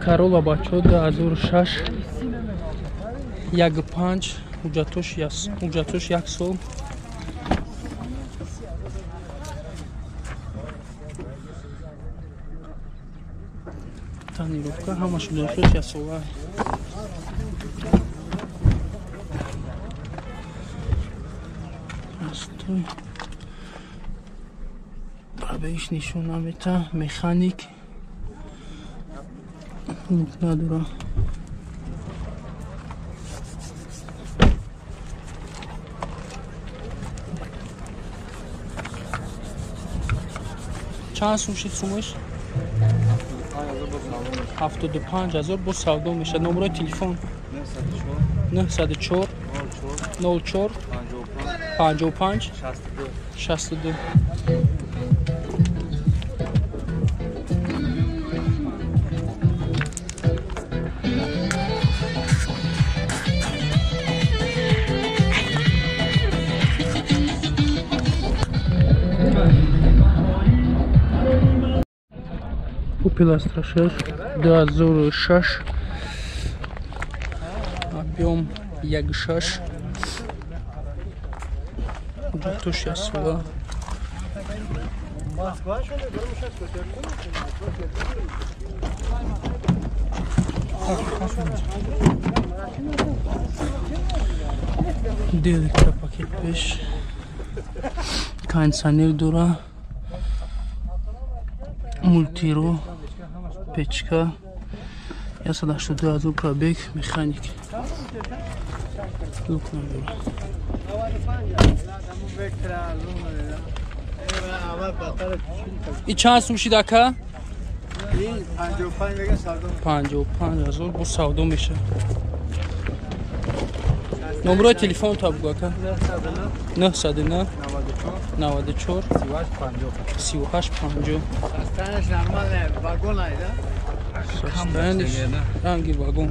Corolla бачо 2006 1.5 ҳуҷҷатош як сол. Тонировка ҳамаш ҳуҷҷатош як сола. Стой. Пробегиш нишон намета. Механик. Лук надора. Чанд сум шид сумаш? 75 ҳазор бо савдо мешавад. Номерои телефон 904 04 55 62. Opel Astra 6 2006 объем 1.6 ҳуҷҷатош як сола. Электропакет пеш, кондиционер дора, мультиро, печка, 182 ҳазор пробег, механик. Лук надора. И чанд сум шид ака? 55 ҳазор бо савдо мешавад. Номерои телефон та бугу ака? 909 94 38 50. Состояниш ранги вагон.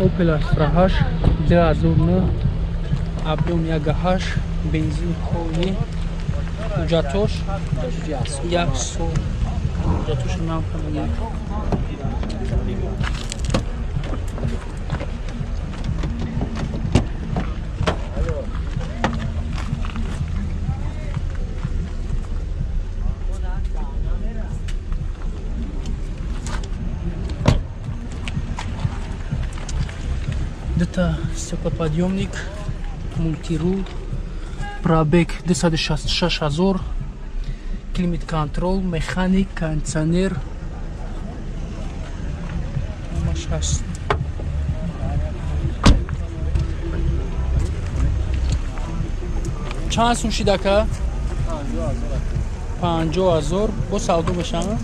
Opel Astra H 2009 объем 1.8 бензин холӣ, ҳуҷҷатош як сол. Ҳуҷҷатош нам хамагӣ. Дута стеклоподъемник, мультирул, пробег 266 ҳазор, климат-контрол, механик, кондиционер. Ҳамаш ҳаст. Чанд сум шид ака? 50 ҳазор. Бо савдо мешавад.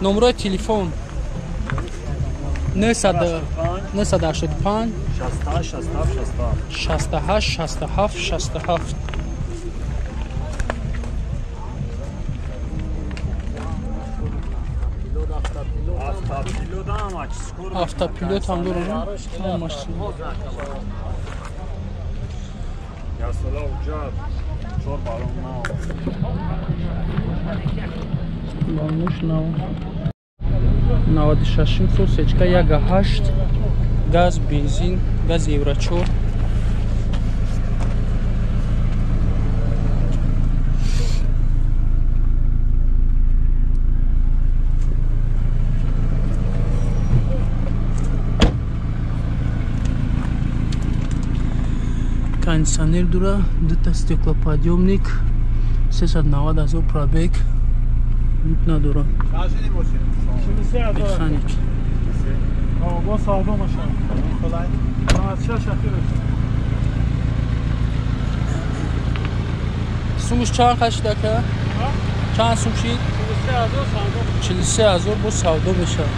Номерои телефон 985 68 67 67. Автопилот ҳам дорад. Ҳамаш. Балонуш нав. 96 сол сечка 1.8 газ, бензин, газ евро 4. Кондиционер дора, дута стеклоподъемник, 390 ҳазор пробег, люк надора. Механик. Сумуш чанд қашид ака? Чанд сум шид? 43 ҳазор бо савдо мешавад.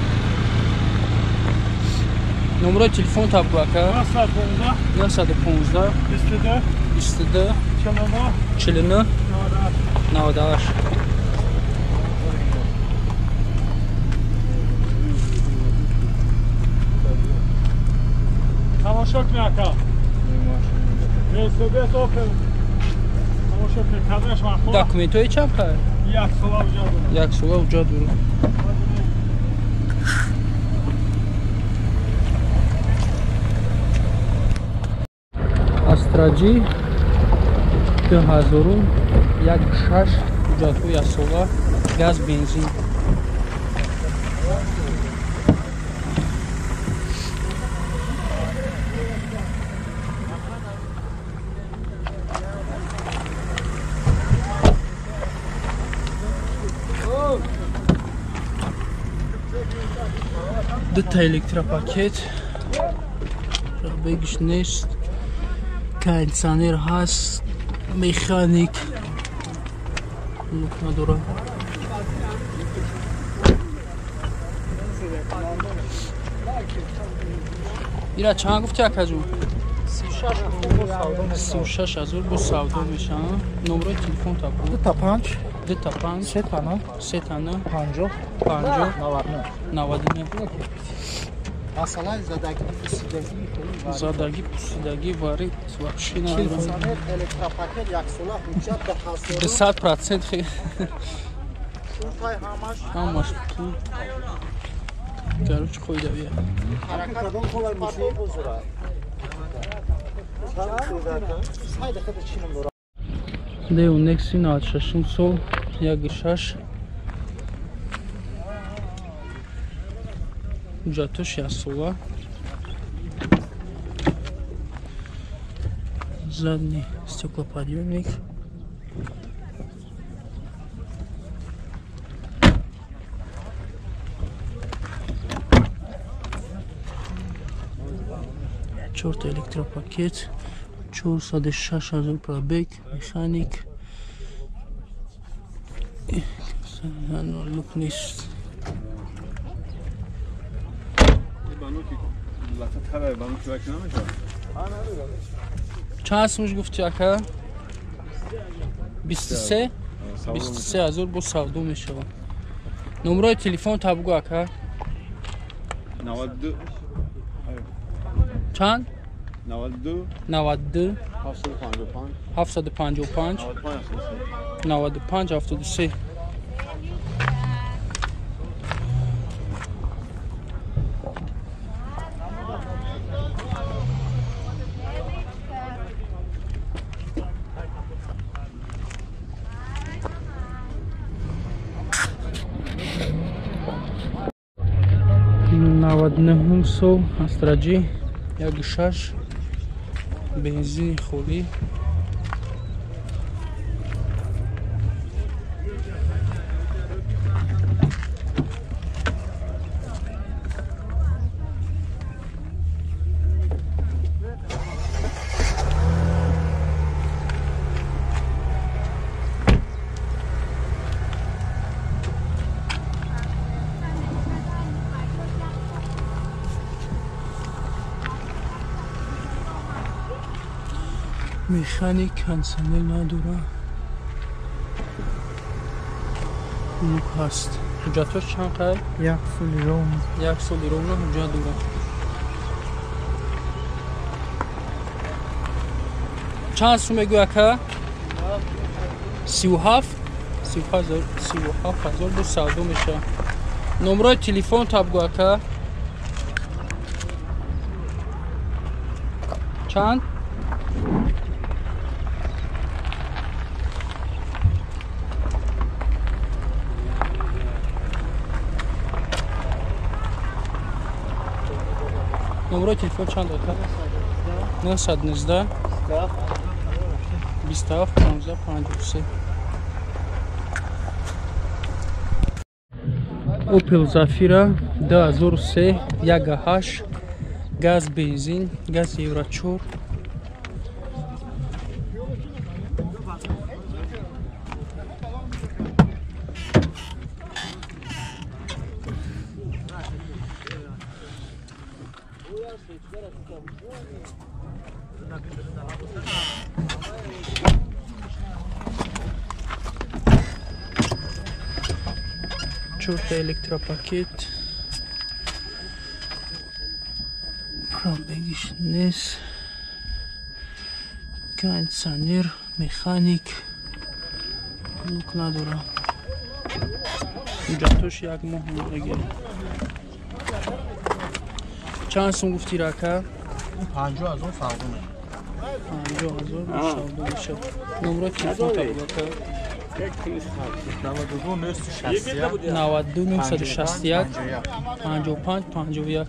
Номерои телефон та бугу ака? 915 22 49 98. Тамошо кун ака. Мерседес Опел. Тамошо кун, кадраш махол. Документҳои чанд қай? Як сола уҷа дорад. Як сола уҷа дорад. Астраҷи 2001 ҳуҷҷатҳои яксола, газ, бензин. Дута электропакет, бегиш нест, кондиционер ҳаст, механик лук надорад. Ира чанд гуфти акаҷон? 36 ҳазор бо савдо мешавад. Номерои телефон табу? 25 25 3 3 50 50 99 99. Масалаи задагӣ пусидагӣ задагӣ пусидагӣ вари вообще надорад. Электропакет яксола ҳуҷҷат 200% хе. Шуртай ҳамаш ҳамаш пул. Короче қоидавия. Ҳаракат кун бузура. Деу Некси 96 сол 1.6 ҳуҷҷатҳош яксола. Задний стеклоподъемник. Чорта электропакет, 406 ҳазор пробег, механик. Лук нест. Чанд сумш гуфти ака? 23? 23 ҳазор бо савдо мешавад. Номерои телефон табгӯ ака? 92 чанд? 92 92 755 755 95 73. 99 сол Астраҷи 1.6 бензини холӣ. Механик, кондиционер надорад. Лук ҳаст. Ҳуҷҷатҳош чанд қай? Як соли ровно. Як соли ровно ҳуҷҷат дорад. Чанд сум мегӯй ака? 37 37 ҳазор бо савдо мешавад. Номерои телефон табгӯ ака? Чанд? Номерои телефон чанд ака? 919 27 15 53. Opel Zafira 2003 1.8 газ бензин, газ Евро 4. Чорта электропакет. Пробегиш нест. Кондиционер, механик, люк надора. Ҳуҷҷатош як моҳ мондагӣ. Чанд сум гуфтӣ, рака? 50 000 савдо мешавад. 50 000 савдо мешавад. Номрои телефон таблака. 92 961. 92 961 55 51.